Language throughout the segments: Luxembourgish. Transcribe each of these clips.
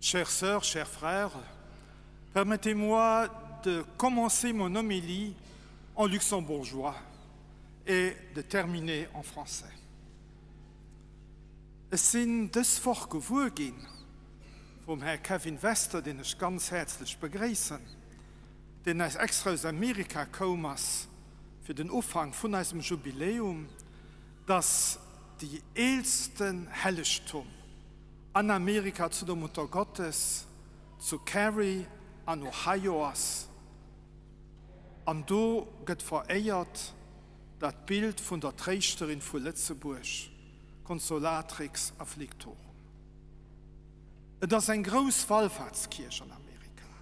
Chères sœurs, chers frères, permettez-moi de commencer mon homélie en luxembourgeois et de terminer en français. Ech sinn dës Woch gewuer ginn vum Här Kevin Wester, deen ech ganz häerzlech begréissen, deen eis extra aus Amerika koum ass fir den Ufank vun eisem Jubiläum, dass déi eelsten Hellegtum an Amerika zu der Muttergottes zu Cary an Ohio ass, an do gëtt veréiert dat Bild vun der Tréischterin vu Lëtzebuerg, Consolatrix afflictorum. Et ass eng grouss Wallfahrtskierch an Amerika.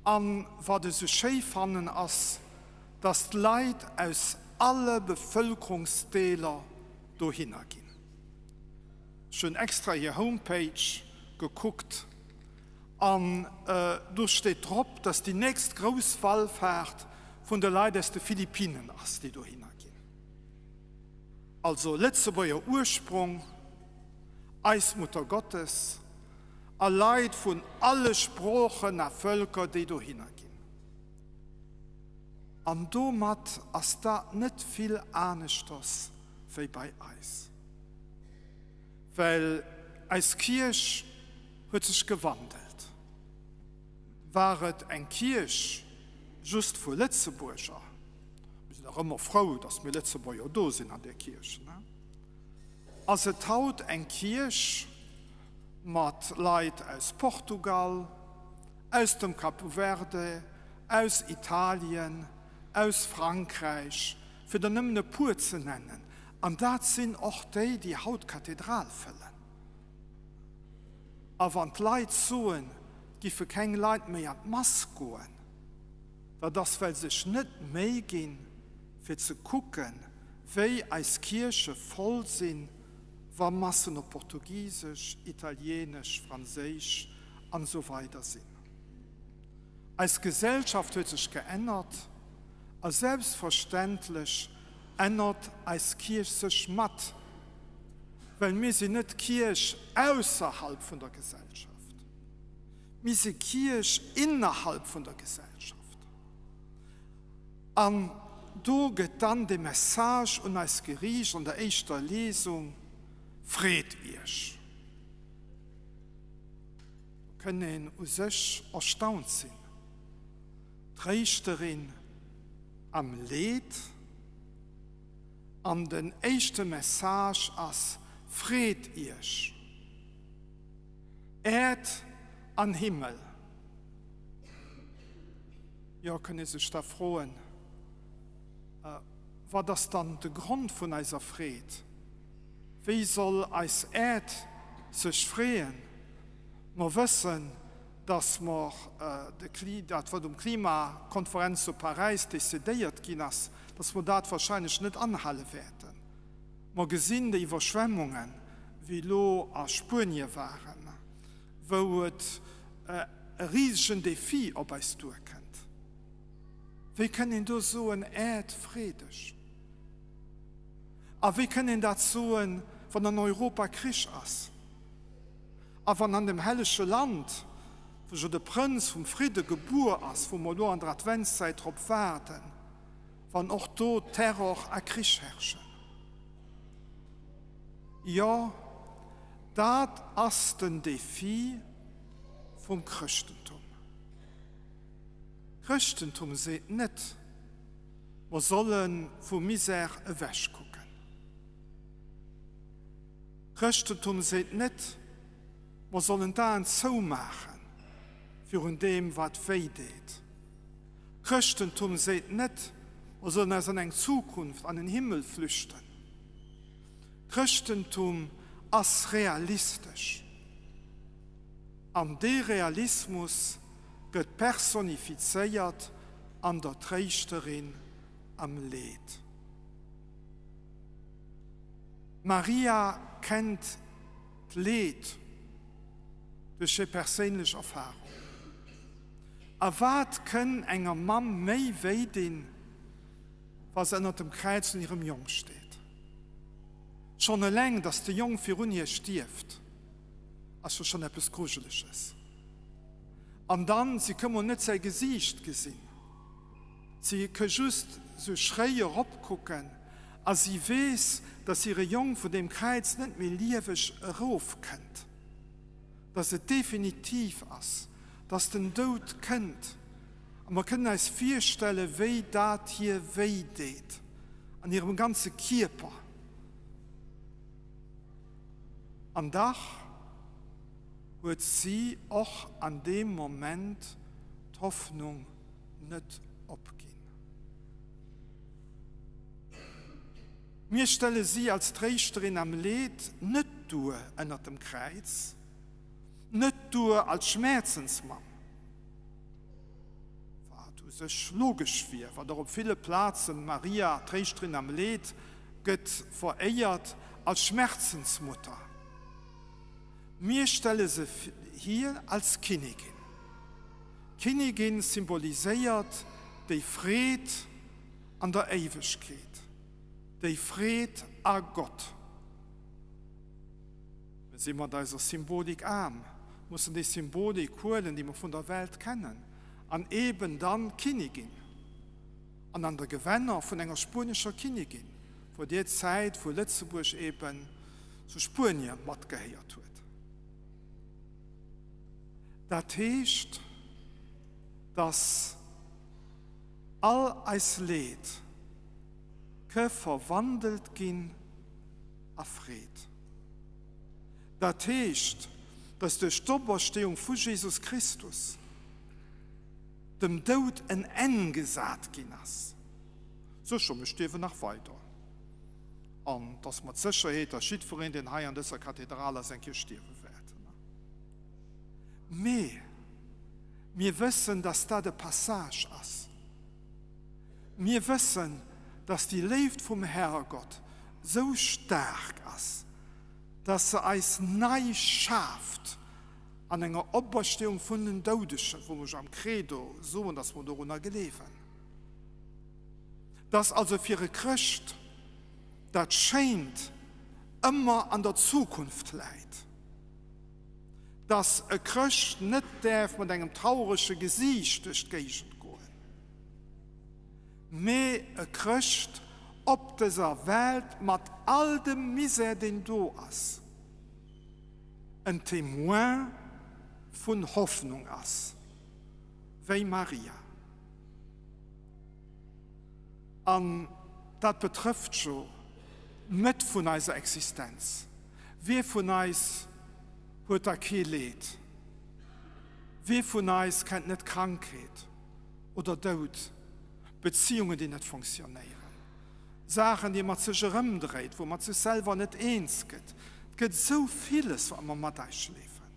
An wat ech sou schéi fannen ass, dass d'Leit aus alle Bevëlkerungsdeeler dohinner ginn. Ech hunn extra hir Homepage gekuckt an do steet drop, dass déi nächst grouss Wallfahrt vun de Leit aus de Philippinen ass, déi dohinner ginn. Also Lëtzebuerger Ursprong, eis Muttergottes a Leit vun alle Sproochen a Vëlker, déi dohinner ginn. An domat ass dat net vill aneschters wéi bei eis. Well eis Kierch huet sech gewandelt. War et eng Kierch just vu Lëtzebuerger, mir sinn nach ëmmer frou, datt mir Lëtzebuerger do sinn an där Kierch, ne? Ass et haut eng Kierch mat Leit aus Portugal, aus dem Capo Verde, aus Italien, aus Frankräich, fir der nëmmen e puer ze nennen. An dat sinn och déi, déi haut d'Kathedral fëllen. A wann d'Leit soen, et giffe keng Leit méi an d'Mass goen, dat ass well sech net d'Méi ginn, fir ze kucken, wéi eis Kierche voll sinn, wa Massen op Portugisesch, Italienesch, Franséisch an esou weider sinn. Eis Gesellschaft huet sech geännert a selbstverständlech ännert eis Kierch sech mat, well mir sinn net Kierch ausserhalb vun der Gesellschaft, mir si Kierch innerhalb vun der Gesellschaft. An do gëtt dann de Message un eis geriicht an der éischter Lesung, Freet iech! Do kënn een u sech erstaunt sinn, D'Tréischterin am Leed, an den éischte Message ass, Freet iech, Äerd an Himmel! Jo, kënn ee sech da froen, Wat ass dann de Grond vun eiser Freed? Wéi soll eis Äerd sech freeën? Mer wëssen, dass mer dat, wat um Klimakonferenz zu Paräis decidéiert ginn ass, dass mer dat wahrscheinlech net anhale wäerten. Mer gesinn déi Iwwerschwemmungen, wéi elo a Spuenie waren, wou et e risegen Défi op eis duerkënnt. Wéi kënn een do soen, Äerd, free dech? A wéi kënn een dat soen, wann an Europa Krich ass a wann an dem hellege Land, wou jo de Prënz vum Fridde gebuer ass, wou mer elo an der Adventszäit drop waarden, wann och do Terror a Krich herrschen? Jo, dat ass den Défi vum Chrëschtentum. Chrëschtentum seet net, mer solle vu Misère ewech kucken. Chrëschtentum seet net, mer sollen d'Aen zoumaache virun deem, wat wéi deet. Chrëschtentum seet net, mer sollen eis an eng Zukunft, an en Himmel flüchten. Chrëschtentum ass realistesch. An dee Realismus gëtt personifizéiert an der Tréischterin am Leed. D'Maria kennt d'Leed duerch hir perséinlech Erfarung. A wat kënn enger Mamm méi wéi dinn, wa se ënnert dem Kräiz vun hirem Jong steet? Schonn eleng, datt de Jong virun hir stierft. Ass jo schonn eppes Grujeleges. An dann, si ka mol net säi Gesiicht gesinn, si ka just sou schréi eropkucken a si weess, dass hire Jong vun deem Kräiz net méi lieweg erofkënnt, dass et definitiv ass, dass den Doud kënnt. A mer kënnen eis virstellen, wéi dat hir wéi deet an hirem ganze Kierper. An dach huet si och an deem Moment d'Hoffnung net opginn. Mir stelle si als Tréischterin am Leed net duer ënnert dem Kräiz, net duer als Schmäerzensmamm, wat u sech logesch wier, wat och op ville Plazen Maria, Tréischterin am Leed, gëtt veréiert als Schmerzensmutter. Mir stelle se hier als Kinnigin. D'Kinnigin symboliséiert déi Freed an der Éiwegkeet, déi Freed a Gott. Mir si mat eiser Symbolik aarm, mussen déi Symbolik huelen, déi mer vun der Welt kennen, an eben dann d'Kinnigin. An an der Gewänner vun enger spuenescher Kinnigin, wor dir Zäit, wou Lëtzebuerg eben zu Spuenien matgehéiert huet. Dat heescht, dass all eis Leed ke verwandelt ginn a Freed. Dat heescht, dass duerch d'Opersteeung vu Jesus Christus dem Doud en Enn gesat ginn ass. Sécher, mir stierwen nach weider. An et ass mat Sécherheet, dass jiddwereen, deen hei an dëser Kathedral ass, eng Kéier stierwe wäert. Mee mir wëssen, dass dat e Passage ass. Mir wëssen, dass déi Léift vum Herrgott sou staark ass, dass se eis nei schaaft an enger Opersteeung vun den Doudegen, wou mer jo am Credo soen, dass mer dorunner gleewen. Dass also fir e Chrëscht dat Schéint ëmmer an der Zukunft läit. Dass e Chrëscht net däerf mat engem traurege Gesiicht duerch d'Géigend goen, mee e Chrëscht op dëser Welt mat all dem Misär deen do ass, en Témoin vun Hoffnung ass, wéi Maria. An dat betrëfft jo d'Mëtt vun eiser Existenz. Wie vun eis huet da kee Leed? Wie vun eis kennt net Krankheet oder Doud, Beziungen, déi net fonctionnéieren, Saachen, déi ee mat sech erëmdréit, wou ee mat sech selwer net eens gëtt? Et gëtt esou villes, wat mer mat eis schleefen.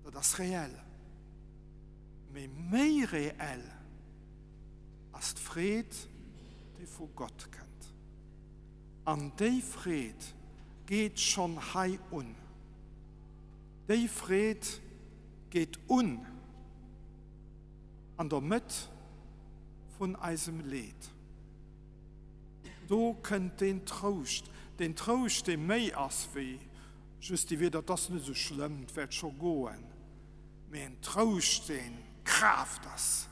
Dat ass reell. Mee méi reell ass d'Freed, déi vu Gott kënnt. An déi Freed geet schonn hei un. Déi Freed geet un an der Mëtt vun eisem Leed. Do kënnt deen Trouscht, deen Trouscht, dee méi ass wéi just déi Wierder, 't ass net esou schlëmm, 't wäert scho goen. Mee en Trouscht, deen Kraaft ass,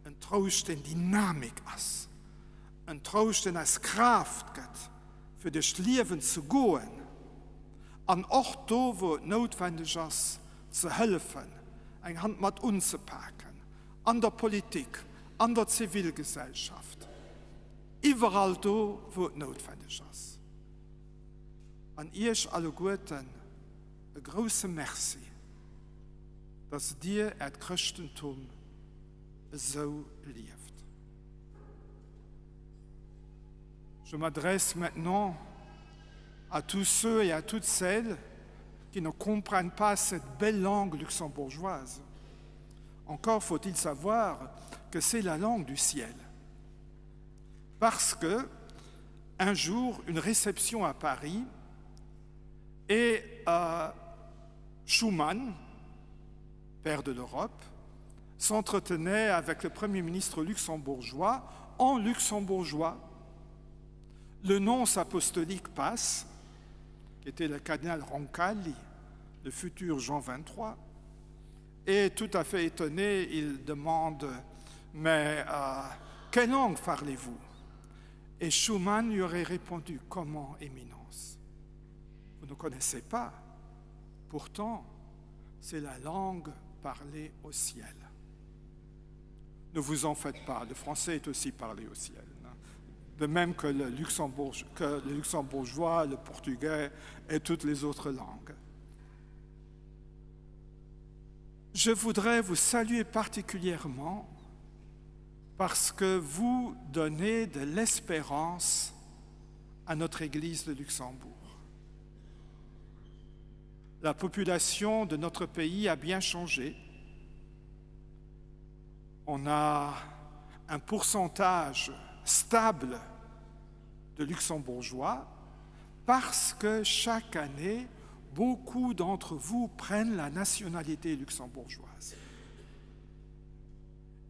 en Trouscht, deen Dynamik ass, en Trouscht, deen eis Kraaft gëtt, fir duerch d'Liewen ze goen an och do, wou et noutwendeg ass, ze hëllefen, eng Hand mat unzepaken, an der Politik, an der Zivilgesellschaft, iwwerall do, wou et noutwendeg ass. An Iech alleguerten e grousse Merci, dass Dir Äert Chrëschtentum esou lieft. Je m'adresse maintenant à tous ceux et à toutes celles qui ne comprennent pas cette belle langue luxembourgeoise. Encore faut-il savoir que c'est la langue du ciel. Parce que un jour, une réception à Paris et euh, Schumann, père de l'Europe, s'entretenait avec le premier ministre luxembourgeois en luxembourgeois. Le nonce apostolique passe. qui était le cardinal Roncalli, le futur Jean XXIII. Et tout à fait étonné, il demande Mais euh, quelle langue parlez-vous Et Schumann lui aurait répondu Comment, éminence Vous ne connaissez pas. Pourtant, c'est la langue parlée au ciel. Ne vous en faites pas, le français est aussi parlé au ciel. De même que le, Luxembourg, que le luxembourgeois, le portugais et toutes les autres langues. Je voudrais vous saluer particulièrement parce que vous donnez de l'espérance à notre Église de Luxembourg. La population de notre pays a bien changé. On a un pourcentage stable de luxembourgeois parce que chaque année, beaucoup d'entre vous prennent la nationalité luxembourgeoise.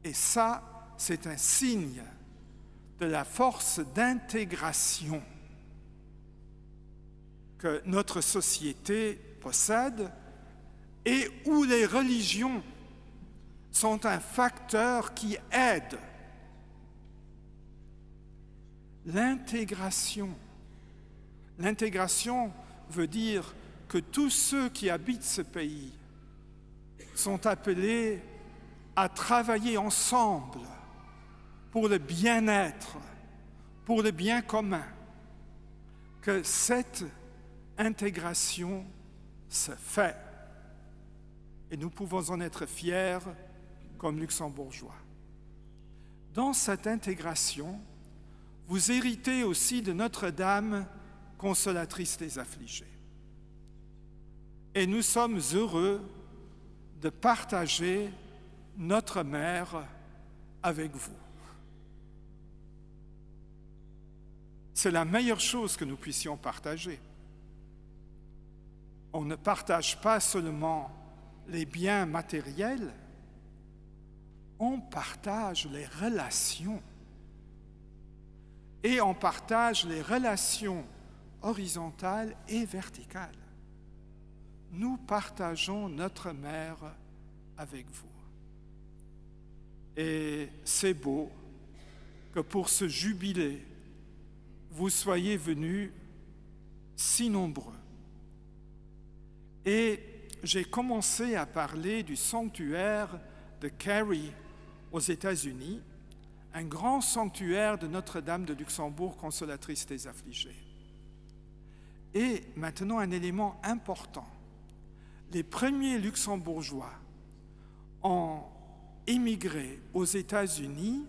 Et ça, c'est un signe de la force d'intégration que notre société possède et où les religions sont un facteur qui aide l'intégration. L'intégration veut dire que tous ceux qui habitent ce pays sont appelés à travailler ensemble pour le bien-être, pour le bien commun, que cette intégration se fait. Et nous pouvons en être fiers comme luxembourgeois. Dans cette intégration, vous héritez aussi de Notre-Dame consolatrice des affligés. Et nous sommes heureux de partager notre mère avec vous. C'est la meilleure chose que nous puissions partager. On ne partage pas seulement les biens matériels, on partage les relations. Et on partage les relations horizontales et verticales. Nous partageons notre mère avec vous. Et c'est beau que pour ce jubilé, vous soyez venus si nombreux. Et j'ai commencé à parler du sanctuaire de Cary aux États-Unis, un grand sanctuaire de Notre-Dame de Luxembourg, consolatrice des affligés. Et maintenant un élément important. Les premiers luxembourgeois ont émigré aux États-Unis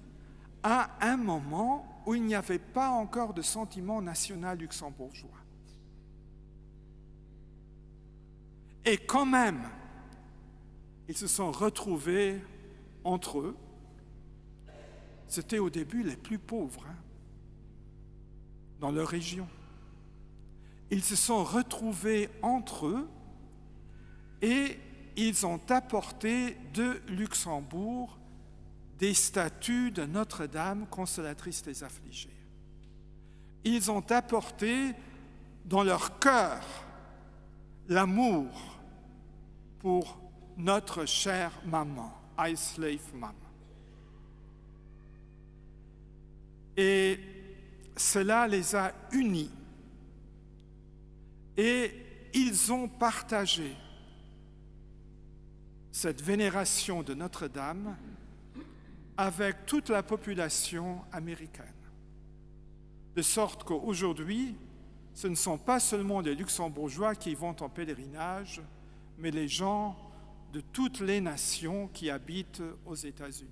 à un moment où il n'y avait pas encore de sentiment national luxembourgeois. Et quand même, ils se sont retrouvés entre eux. C'était au début les plus pauvres hein, dans leur région. Ils se sont retrouvés entre eux et ils ont apporté de Luxembourg des statues de Notre-Dame consolatrice des affligés. Ils ont apporté dans leur cœur l'amour pour notre chère maman, I Slave Mom. Et cela les a unis. Et ils ont partagé cette vénération de Notre-Dame avec toute la population américaine. De sorte qu'aujourd'hui, ce ne sont pas seulement les luxembourgeois qui vont en pèlerinage, mais les gens de toutes les nations qui habitent aux États-Unis.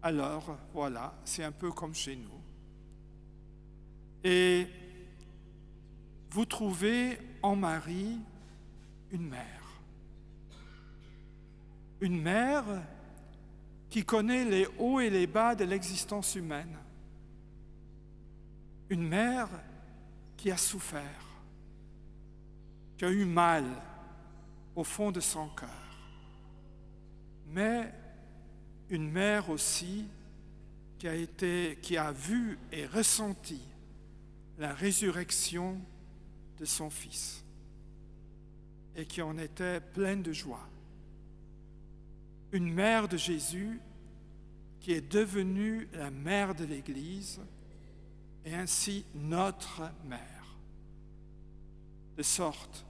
Alors, voilà, c'est un peu comme chez nous. Et vous trouvez en Marie une mère. Une mère qui connaît les hauts et les bas de l'existence humaine. Une mère qui a souffert, qui a eu mal au fond de son cœur. Mais une mère aussi qui a, été, qui a vu et ressenti la résurrection de son Fils et qui en était pleine de joie. Une mère de Jésus qui est devenue la mère de l'Église et ainsi notre mère. De sorte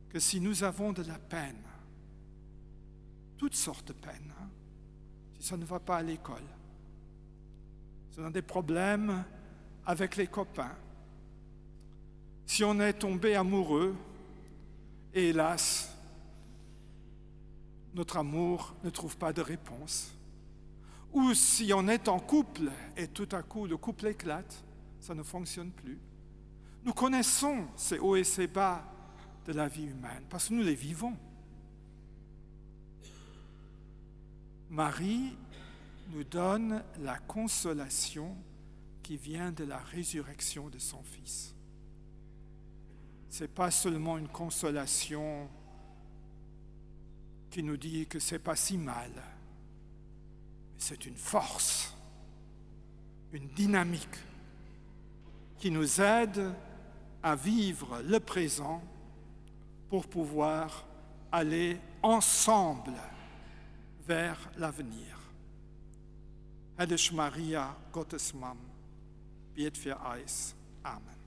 que si nous avons de la peine, toutes sortes de peines, hein, si ça ne va pas à l'école, si on a des problèmes avec les copains, si on est tombé amoureux, et hélas, notre amour ne trouve pas de réponse, ou si on est en couple et tout à coup le couple éclate, ça ne fonctionne plus. Nous connaissons ces hauts et ces bas de la vie humaine parce que nous les vivons. Marie nous donne la consolation qui vient de la résurrection de son Fils. Ce n'est pas seulement une consolation qui nous dit que ce n'est pas si mal, mais c'est une force, une dynamique qui nous aide à vivre le présent pour pouvoir aller ensemble vers l'avenir. Helleg Maria, Gottes Mamm, biet fir eis. Amen.